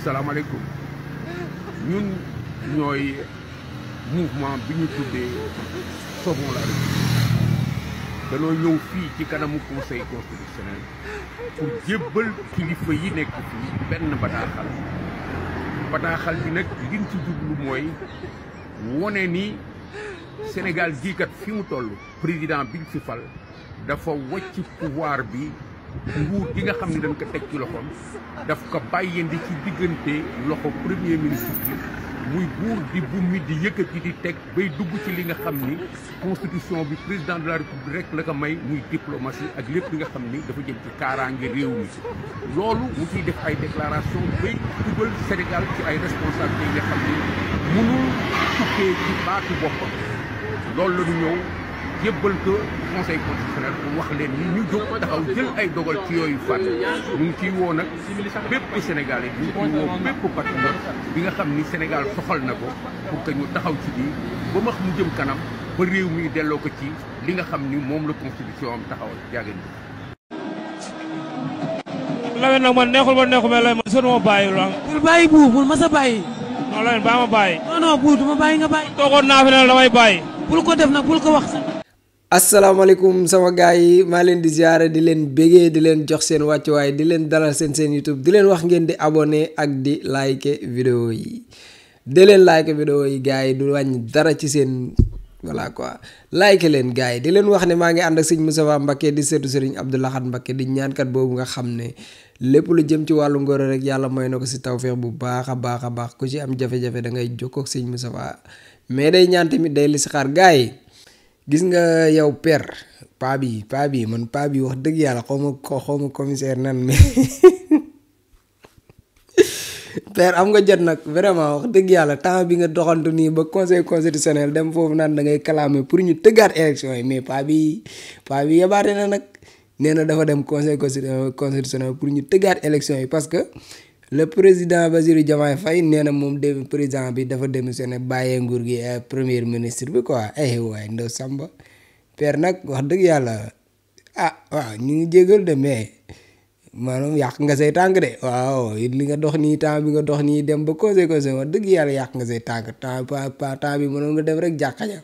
salaamaaleykum ñun ñooy mouvement bi ñu tuddee Sauvons la République danoo ñëw fii ci kanamu conseil constitutionnel pour jébbal kilifa yi nekk fii benn bataaxal bi nag liñ ci jublu mooy wone ni Sénégal gii kat fi mu toll président biñ fi fal dafa wàcc pouvoir bi nguur gi nga xam ne dañ ko teg ci loxoom daf ko bàyyindi ci diggante loxo premier ministre bi muy buur di bummi di yëkkati di teg bay dugg ci li nga xam ni constitution bi président de la république rek la ko may muy diplomatie ak lépp li nga xam ni dafa jëm ci kaaraange réew mi loolu mu ciy def ay déclaration bay dugal Sénégal ci ay responsabilités yi nga xam ni mënul tukkee ci baatu boppam loolu la ñu ñëw jébbal ko conseil constitutionnel pour wax leen ni ñu jóg taxaw jël ay dogal ci yooyu fànn ñu ngi ciy woo nag bépp Sénégalais ñu ngi ciy woo bépp patriote bi nga xam ni Sénégal soxal na ko pour que ñu taxaw ci bii ba max mu jëm kanam ba réew mi delloo ko ci li nga xam ni moom la constitution am taxawal jaageen bi. Lamine nag man neexul ma Lamine man soo ma bàyyi la. bul bàyyi buur bul ma sa bàyyi. non Lamine baa ma bàyyi. non buur du ma bàyyi nga bàyyi. toogoon naa fi ne damay bàyyi. bul ko def nag bul ko wax sax. asalaamaaleykum sama gars yi maa leen di ziare di leen bégee di leen jox seen wàccuwaay di leen dalal seen YouTube di leen wax ngeen di abonné ak di like vidéo yi di leen like vidéo yi gars yi du wàññi dara ci seen voilà quoi like leen gars yi di leen wax ne maa ngi ànd ak sëñ Moustapha Mbacké di seetu sëriñ Abdou Lahad Mbacké di ñaankat boobu nga xam ne lépp lu jëm ci wàllu ngóor rek yàlla may na ko si tawfeex bu baax a baax ku ci am jafe-jafe da ngay jokkoo ak sëñ Moustapha mais day ñaan tamit day listixaar gars yi. gis nga yow père paa bi man paa bi wax dëgg yàlla xaw ma commissaire nan mais père am nga jot nag vraiment wax dëgg yàlla temps bi nga doxantu nii ba conseil constitutionnel dem foofu naan da ngay clamer pour ñu tëggaat élection yi mais paa bi yabaate na nag nee na dafa dem conseil constitutionnel pour ñu tëggaat élection yi parce que le président Bassirou Diomaye Faye nee na moom de président bi dafa démissionné bàyyee nguur gi premier ministre bi quoi waaye ndaw Samba père nag wax dëgg yàlla waaw ñu ngi jégal de mais maanaam yàq nga say tànk de waaw it li nga dox nii temps bi nga dox nii dem ba conseil wax dëgg yàlla yàq nga say tànk temps bi mënoon nga dem rek jàkka ja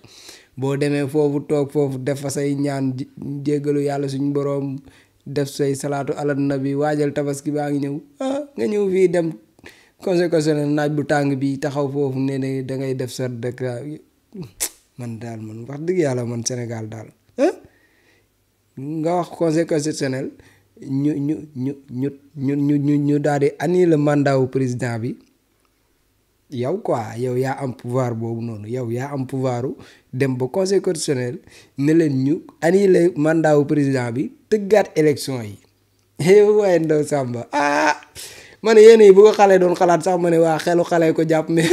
boo demee foofu toog foofu def fa say ñaan jégalu yàlla suñu boroom def say salaatu ala nabi waajal tabaski baa ngi ñëw nga ñëw fii dem conseil constitutionnel naaj bu tàng bi taxaw foofu ne ne da ngay def sa dëkk man daal man wax dëgg yàlla man Sénégal daal nga wax conseil constitutionnel ñu daal di annuler mandat wu président bi yow quoi yow yaa am pouvoir boobu noonu yow yaa am pouvoiru dem ba conseil constitutionnel ne leen ñu annuler mandat wu président bi tëggaat élection yi waaye ndaw Samba ma ne yéen yi bu ko xale doon xalaat sax ma ne waa xelu xale ko jàpp mais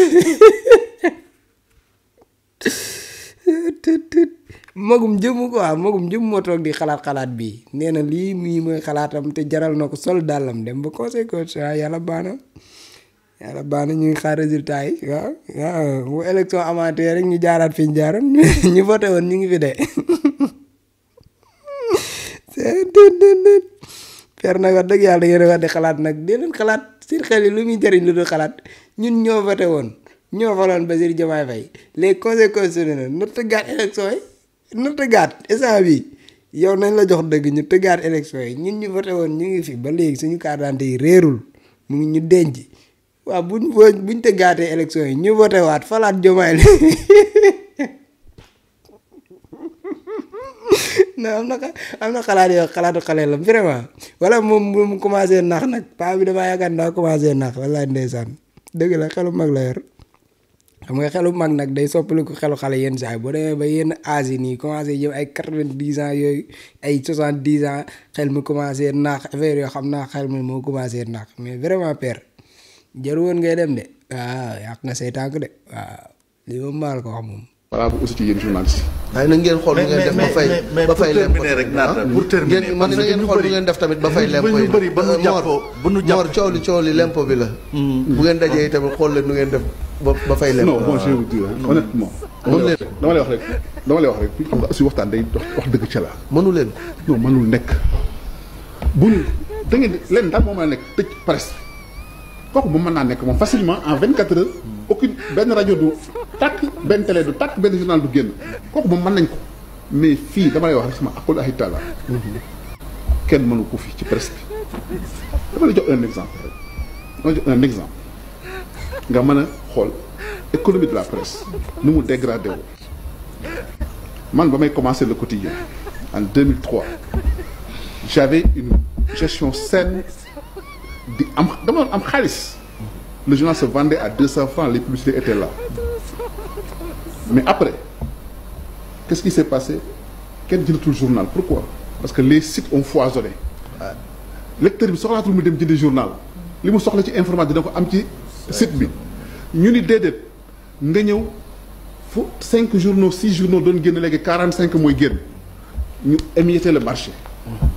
magum jëmm quoi magum jëmm moo toog di xalaat bi nee na lii mii mooy xalaatam te jaral na ko sol dàllam dem ba conseil constitutionnel yàlla baax na ñu ngi xaar résultat yi waaw bu élection amateur rek ñu jaaraat fi ñu jaaroon ñu voté woon ñu ngi fi de père nag wax dëgg yàlla da ngeen wax di xalaat nag di leen xalaat seen xel yi lu muy jëriñ lu dul xalaat ñun ñoo voté woon ñoo faloon Bassirou Diomaye Faye les conseils constitutionnels na tëggaat élection yi na tëggaat instant bi yow nañ la jox dëgg ñu tëggaat élection yi ñun ñu voté woon ñu ngi fi ba léegi suñu carte d'identité yi réerul mu ngi ñu denc waaw buñ tëggaatee élection yi ñu voté waat falaat Diomaye la non am na xalaat yoo xalaatu xale la vraiment wala moom mu commencé nax nag paa bi damaa yaakaar daa commencé nax wala ndeysaan dëgg la xelu mag la yor xam nga xelu mag nag day soppali ko xelu xale yenn saa yi boo demee ba yenn âge yi nii commencé jëm ay 90 ans yooyu ay 70 ans xel mi commencé nax affaire yoo xam naa xel mi moo commencé nax mais vraiment père jaru woon ngay dem de waaw yàq nga say tànk de waaw li moom maa la ko wax moom. voilà bu aussi ci yéen journaliste waaye na ngeen xool nu ngeen def ba fay lempo rek naata pour terminer man na ngeen xool nu ngeen def tamit ba fay lempo yi bëri ba nu jàppoo ba nu jàppoo coow li lempo bi la bu ngeen dajee tamit xool leen nu ngeen def ba fay lempo. non bon je vous dis honnêtement dama lay wax rek xam nga aussi waxtaan day wax dëgg ca la mënu leen non mënul nekk buñu da ngeen leen daal moo mën a nekk tëj presse kooku moom mën naa nekk moom facilement en 24 heures aucune benn rajo du tàkk benn télé du tàkk benn journal du génn kooku moom mën nañ ko mais fii dama lay wax rek sama aqul ahi taala kenn mënu ko fii ci presse bi dama la jox un exemple rek dama la jox un exemple nga mën a xool économie de la presse nu mu dégradé wu man ba may commencé le quotidien en 2003 j'avais une gestion saine di am dama doon am xaalis le journal se vendait à 200 francs les publicités étaient là mais après qu'est-ce qui s'est passé kenn jëndatul journal pourquoi parce que les sites ont foisonné lecteur bi soxlaatul mu dem jëndi journal li mu soxla ci information dina ko am ci site bi ñu ni déedéet nga ñëw fu 5 journaux 6 journaux doon génn léegi 45 mooy génn ñu émietter le marché.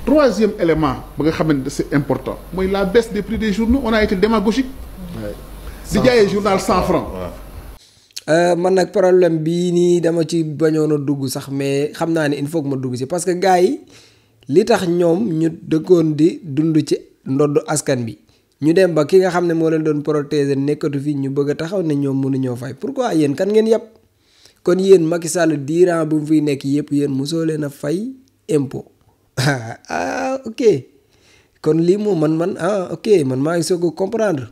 Troisième élément ba nga xamante ne c'est important mooy la baisse des prix des journaux on a été démagogique. di jaayee journal 100 francs. man nag problème bii nii dama ci bañoon a dugg sax mais xam naa ne il faut que ma dugg ci parce que gars yi li tax ñoom ñu dëkkoon di dund ci ndodd askan bi ñu dem ba ki nga xam ne moo leen doon protéger nekkatu fi ñu bëgg a taxaw ne ñoom mënuñoo fay pourquoi yéen kan ngeen yàpp kon yéen Macky Sall diiran bu mu fiy nekk yëpp yéen mosoo leen a fay impôt ah ok kon lii moom man ok man maa ngi soog a comprendre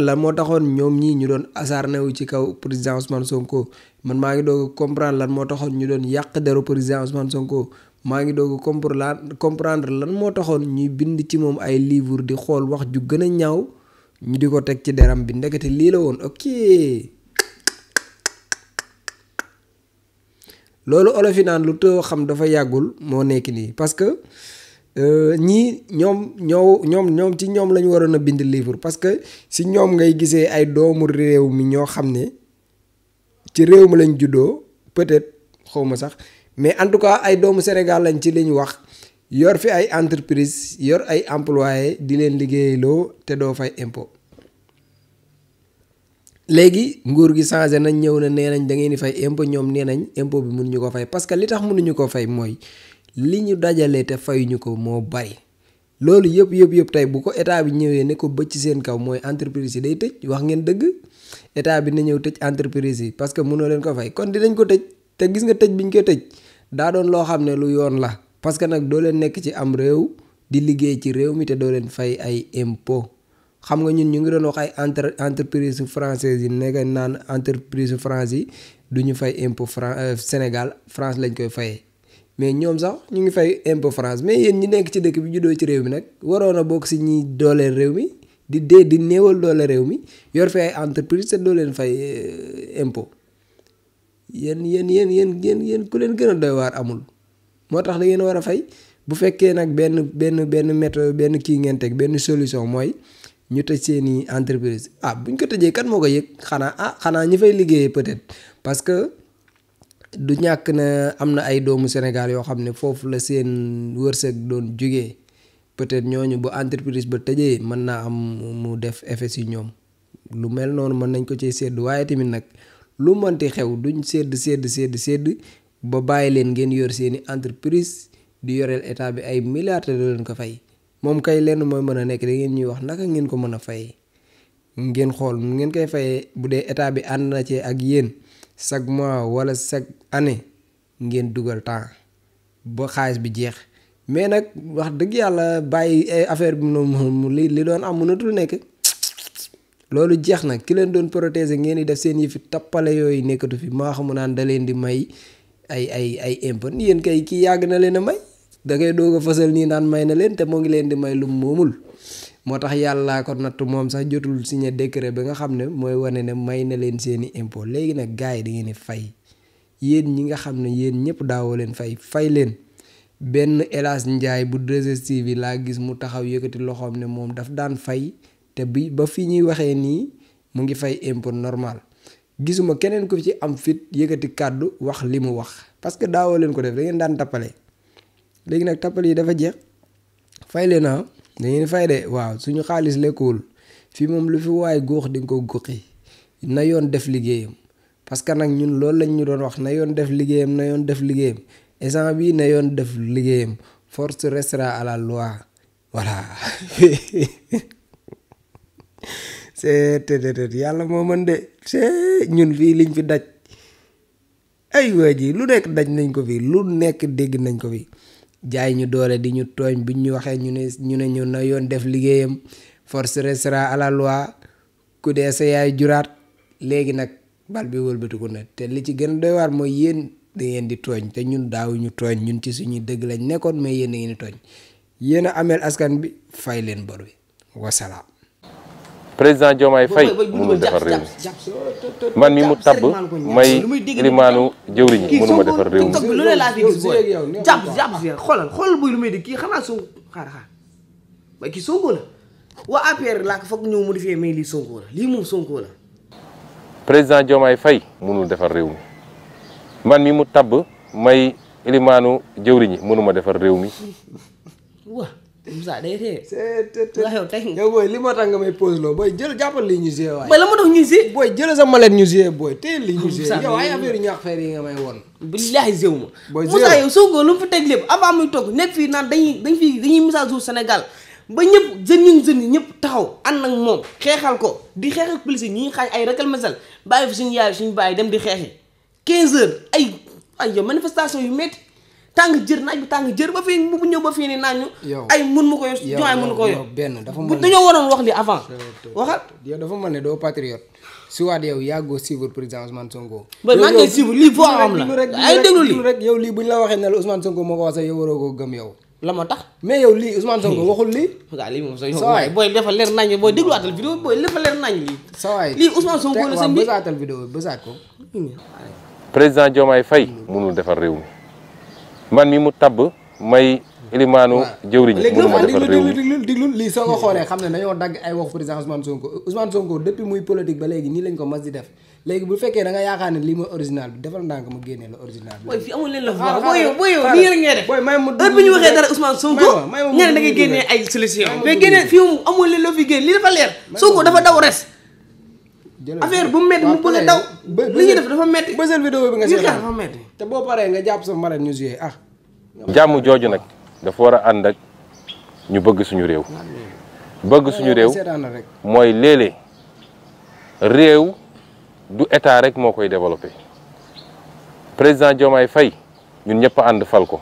lan moo taxoon ñoom ñii ñu doon acharné wu ci kaw président Ousmane Sonko man maa ngi doog a comprendre lan moo taxoon ñu doon yàq deru président Ousmane Sonko maa ngi doog a comprendre lan moo taxoon ñuy bind ci moom ay livre di xool wax ju gën a ñaaw ñu di ko teg ci deram bi ndekete lii la woon ok loolu olof yi naan lu tëw xam dafa yàggul moo nekk nii parce que ñii ñoom ci ñoom la ñu waroon a bind livre parce que si ñoom ngay gisee ay doomu réew mi ñoo xam ne ci réew mi lañ juddoo peut-être xawma sax mais en tout cas ay doomu Sénégal lañ ci li ñu wax yor fi ay entreprise yor ay employés di leen liggéeyloo te doo fay impôt léegi nguur gi changé nañ ñëw na nee nañ da ngeen di fay impôt ñoom nee nañ impôt bi mënuñu ko fay parce que li tax mënuñu ko fay mooy li ñu dajalee te fayuñu ko moo bari loolu yëpp tey bu ko état bi ñëwee ne ko bëcc seen kaw mooy entreprise yi day tëj wax ngeen dëgg état bi na ñëw tëj entreprise yi parce que mënoo leen ko fay kon dinañ ko tëj te gis nga tëj biñ ko tëj daa doon loo xam ne lu yoon la parce que nag doo leen nekk ci am réew di liggéey ci réew mi te doo leen fay ay impôt xam nga ñun ñu ngi doon wax ay entreprise française yi nekk naan entreprise France yi du ñu fay impôt Sénégal France lañ koy fayee mais ñoom sax ñu ngi fay impôt France mais yéen ñi nekk ci dëkk bi juddoo ci réew mi nag waroon a bokk si ñi dooleel réew mi di néewal doole réew mi yor fi ay entreprise te doo leen fay impôt yéen ku leen gën a doy waar amul moo tax da ngeen war a fay bu fekkee nag benn méthode benn kii ngeen teg benn solution mooy ñu tëj seeni entreprise buñ ko tëjee kan moo ko yëg xanaa ñi fay liggéeyee peut-être parce que du ñàkk na am na ay doomu Sénégal yoo xam ne foofu la seen wërsëg doon jógee peut-être ñooñu bu entreprise ba tëjee mën naa am mu def effet si ñoom lu mel noonu mën nañ ko ci sédd waaye tamit nag lu mënti xew duñ sédd ba bàyyi leen ngeen yor seeni entreprise di yoreel état bi ay milliards doo leen ko fay moom kay lenn mooy mën a nekk da ngeen ñuy wax naka ngeen ko mën a fay ngeen xool ngeen koy fayee bu dee état bi ànd na ci ak yéen chaque mois wala chaque année ngeen dugal temps ba xaalis bi jeex mais nag wax dëgg yàlla bàyyi affaire bi noonu li doon am mënatul nekk loolu jeex na ki leen doon protéger ngeen di def seen yëfi tappale yooyu nekkatu fi maa xamu naan da leen di may ay impôt yéen kay kii yàgg na leen a may da ngay doog a fësal nii naan may na leen te moo ngi leen di may lu moomul moo tax yàllaa ko natt moom sax jotul signé décret ba nga xam ne mooy wane ne may na leen seeni impôt léegi nag gars yi da ngeen di fay yéen ñi nga xam ne yéen ñëpp daawoo leen fay leen benn El Hadj Ndiaye bu 2STV laa gis mu taxaw yëkkati loxoom ne moom daf daan fay te bi ba fi ñuy waxee nii mu ngi fay impôt normal gisuma keneen ko ci am fit yëkkati kàddu wax li mu wax parce que daawoo leen ko def da ngeen daan tappale léegi nag tappale yi dafa jeex fay leen da ngeen fay de waaw suñu xaalis lekkuwul fii moom lu fi waay góox di nga ko góoxi na yoon def liggéeyam parce que nag ñun loolu lañ ñu doon wax na yoon def liggéeyam instant bii na yoon def liggéeyam force restera à la loi voilà c'est yàlla moo mën de c'est ñun fii liñ fi daj ay waa ji lu nekk daj nañ ko fi lu nekk dégg nañ ko fi jaay ñu doole di ñu tooñ buñ ñu waxee ñu ne ñu na yoon def liggéeyam force restera à la loi ku dee sa yaay juraat léegi nag bal bi wëlbatiku na te li ci gën a doy waar mooy yéen da ngeen di tooñ te ñun daawuñu tooñ ñun ci suñuy dëgg lañ nekkoon mais yéen da ngeen di tooñ yéen a ameel askan bi fay leen bor bi wasalaam. président Diomaye Faye mënul defar réew mi man mi mu tabb may limaanu jëwriñ ñi mënuma defar réew mi. lu ne laa fi gis booy jàpp fi xoolal buy lu muy di kii xanaa Sonko xaar ba kii Sonko la waa APR laa ko foog ñëw modifier mais lii Sonko la lii moom Sonko la. président Diomaye Faye mënul defar réew mi man mi mu tabb may limaanu jëwriñ ñi mënuma defar réew mi. waa Moussa day tee. yow booy li moo tax nga may pose loo booy jàppal lii ñu see waaye. booy la ma tax ñu see. booy jël sa malet ñu see booy teel lii ñu see yow ay affaire yu ñaax feer yi nga may woon. billaahi zéw ma. booy Moussa yow Sonko lu mu fi teg lépp avant muy toog nekk fii naan dañuy mise à jour Sénégal ba ñëpp jeunes yi ñëpp taxaw ànd ak moom xeexal ko di xeexal police ñi xaaj ay rekal mesal bàyyi fi suñu yaay suñu bàyyi dem di xeexi 15 heures ay yow manifestation yu métti tàng jër naaj bi tàng jër ba fii bu ñëw ba fii ni naan ñu ay mun ma ko yor jomaay mun ko yor benn dafa bu dañoo waroon wax li avant waxal yow dafa mel ne doo patriote si waat yow yàggoo suivre président Ousmane Sonko ba maa ngi suivre lii foo am la ay déglu lii rek yow lii buñ la waxee ne la Ousmane Sonko moo ko wax sax yow waroo koo gëm yow la ma tax mais yow lii Ousmane Sonko waxul lii waaw lii moom sa yow waay booy dafa leer nañ booy dégluwaatal vidéo booy dafa leer nañ lii sa waay lii Ousmane Sonko la seen bi bësaatal vidéo bësaat ko président Diomaye Faye mënul defar réew mi man mi mu tabb may limaanu jëwriñ ñi mënuma defar réew mi diglul lii soo ko xoolee xam ne dañoo dagg ay wax président Ousmane Sonko depuis muy politique ba léegi nii lañ ko mas di def léegi bu fekkee da nga yaakaar ne lii mooy original bi defal ndànk ma génnee la original bi. booy fi amul leen la fa booy yow nii rek ngay def heure bu ñu waxee dara Ousmane Sonko nga ne da ngay génnee ay solution mais génnee fii moom amul leen la fi génn lii dafa leer Sonko dafa daw res affaire bu metti mu bëgg a daw li ñuy def dafa metti bësal vidéo bi nga seetaan dafa metti te boo paree nga jàpp sa malet ñu joué jàmm jooju nag dafa war a ànd ak ñu bëgg suñu réew bëgg suñu réew mooy léeg-léeg réew du état rek moo koy développé président Diomaye Faye ñun ñëpp a ànd fal ko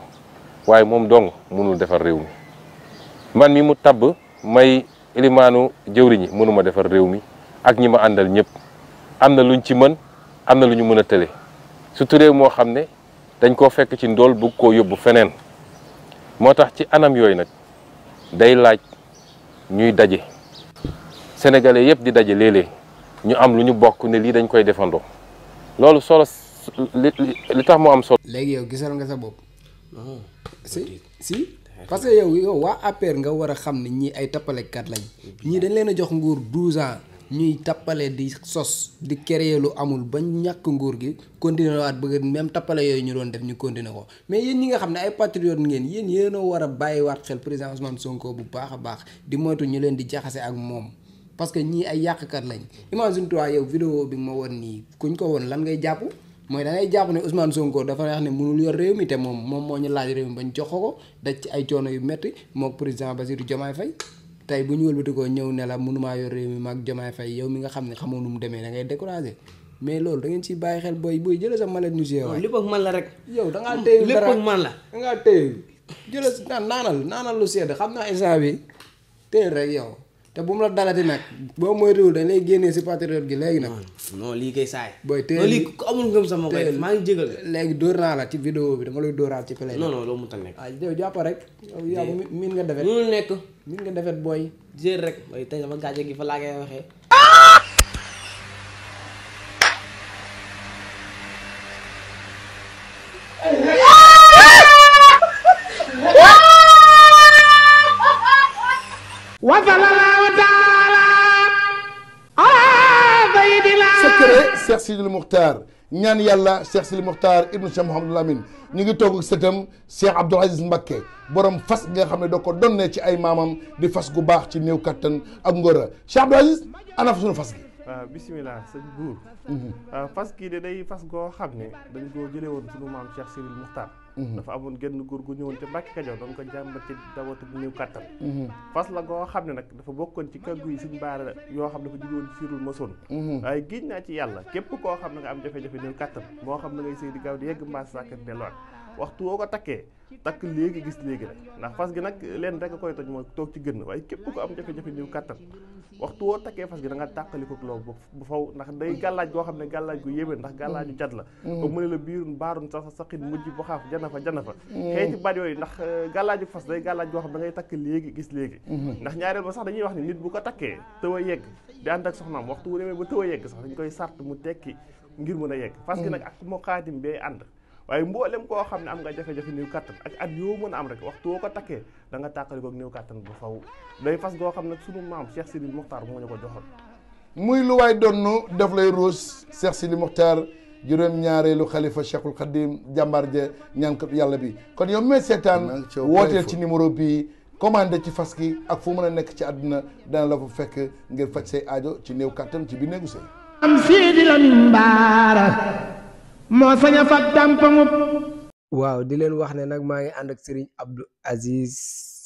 waaye moom dong mënul defar réew mi man mi mu tabb may limaanu jëwriñ ñi mënuma defar réew mi ak ñi ma àndal ñëpp am na luñ ci mën am na lu ñu mën a tële surtout réew moo xam ne dañ koo fekk ci ndool bëgg koo yóbbu feneen moo tax ci anam yooyu nag day laaj ñuy daje sénégalais yëpp di daje léeg-léeg ñu am lu ñu bokk ne lii dañ koy defandoo loolu solo li tax mu am solo. léegi yow gisal nga sa bopp. si parce que yow waa APR nga war a xam ne ñii ay tappalekat lañ ñii dañ leen a jox nguur 12 ans ñuy tappale di sos di créer lu amul ba ñàkk nguur gi continuer waat bëgg même tappale yooyu ñu doon def ñu continuer ko mais yéen ñi nga xam ne ay patriote ngeen yéen a war a bàyyiwaat xel président Ousmane Sonko bu baax a baax di moytu ñu leen di jaxase ak moom. parce que ñii ay yàqkat lañ imagine toi yow vidéo bi ma woon nii kuñ ko woon lan ngay jàpp mooy da ngay jàpp ne Ousmane Sonko dafa wax ne mënul yor réew mi te moom moo ñu laaj réew mi bañ jox ko daj ci ay coono yu métti mook président Bassirou Diomaye Faye tey bu ñu wëlbatikoo ñëw ne la mënumaa yor réew mi maag Diomaye Faye yow mi nga xam ne xamoo nu mu demee da ngay découragé mais loolu da ngeen ciy bàyyi xel booy jëlee sa malet ñu waay lépp ak man la rek yow da ngaa téye lépp ak man la da ngaa téye jëlee naanal lu sedd xam naa instant bi téye rek yow te bu mu la dalati nag boo moytuwul dañ lay génnee si patriote gi léegi nag. non lii kay saay. booy teel lii ku amul ngëm sama koy maa ngi jégal. léegi dóor naa la ci vidéo bi dama lay dóoraat ci play. non loolu mu ta nekk. ah yow jàpp rek. yow miin nga defet. mënul nekk. miin nga defet booy. jéer rek booy tey sama gàcce gi fa laa koy waxee. secret Cheikh Sidil Muxtaar ñaan yàlla Cheikh Sidil Muxtaar ibnu Cheikh Mouhamadul Amin ñu ngi toog ak sëtam Cheikh Abdoul Aziz Mbacké borom fas nga xam ne da ko donnee ci ay maamam di fas gu baax ci néew kattan ak ngóora Cheikh Abdoul Aziz ana fa suñu fas gi. waaw bisimilah sëñ buur fas gi de day fas goo xam ne dañ koo jëlee woon suñu maam Cheikh Sidil Muxtaar dafa amoon genn góor gu ñëwoon ci Mbàkke Kajoor doon ko jàmbat ci dawatu bu néew kàttan fas la goo xam ne nag dafa bokkoon ci kàggu yi suñ baara yoo xam dafa jógoon siirul masoon waaye giñ naa ci yàlla képp koo xam ne nga am jafe-jafe néew kàttan moo xam na ngay sëy di gaaw di yegg mbaas sàkkat delluwaat waxtu woo ko takkee takk léegi gis léegi rek ndax fas gi nag leen rek a koy toj mooy toog ci gën waaye képp ko am jafe-jafe néew kàttan waxtu woo takkee fas gi da nga tàqaliko loolu bu faw ndax day gàllaaj goo xam ne gàllaaj gu yéeme ndax gàllaaju cat la ba mu ne la biirun baarun sax saqin mujj bu xaaf jana fa xeeti baat yooyu ndax gàllaaju fas day gàllaaj goo xam ne da ngay takk léegi gis léegi ndax ñaareel ba sax dañuy wax ni nit bu ko takkee tëw a yegg di ànd ak soxnaam waxtu wu demee ba tëw a yegg sax dañ koy sart mu tekki ngir mën a yegg fas gi nag ak moo xaatim bee ànd waaye mboolem koo xam ne am nga jafe-jafe néew kàttan ak at yoo mën a am rek waxtu woo ko takkee da nga tàqaliko ak néew kàttan bu faw day fas goo xam ne sunu maam Cheikh Sidi Mokhtar moo ñu ko joxoon muy lu waay donnu daf lay ruus Cheikh Sidi Mokhtar juróom-ñaareelu xalifa Cheikhul Khadim jàmbaar ja ñaankat yàlla bi kon yow mee seetaan wooteel ci numéro bi commandé ci fas gi ak fu mën a nekk ci àdduna dana la fa fekk ngir faj say aajo ci néew kàttan ci bi néegu sëy am Sidi Lamine Bara moo sañ a fat dàmpaŋub waaw di leen wax ne nag maa ngi ànd ak Serigne Abdou Aziz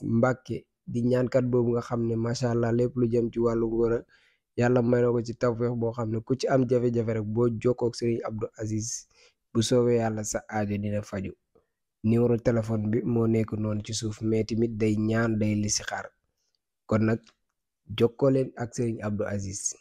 Mbacke di ñaankat boobu nga xam ne macha allah lépp lu jëm ci wàllu ngóor yàlla may na ko ci tawfeex boo xam ne ku ci am jafe-jafe rek boo jokkoo ak Serigne Abdou Aziz bu soobee yàlla sa aajo dina faju numéro téléphone bi moo nekk noonu ci suuf mais tamit day ñaan day listixaar kon nag jokkoo leen ak Serigne Abdou Aziz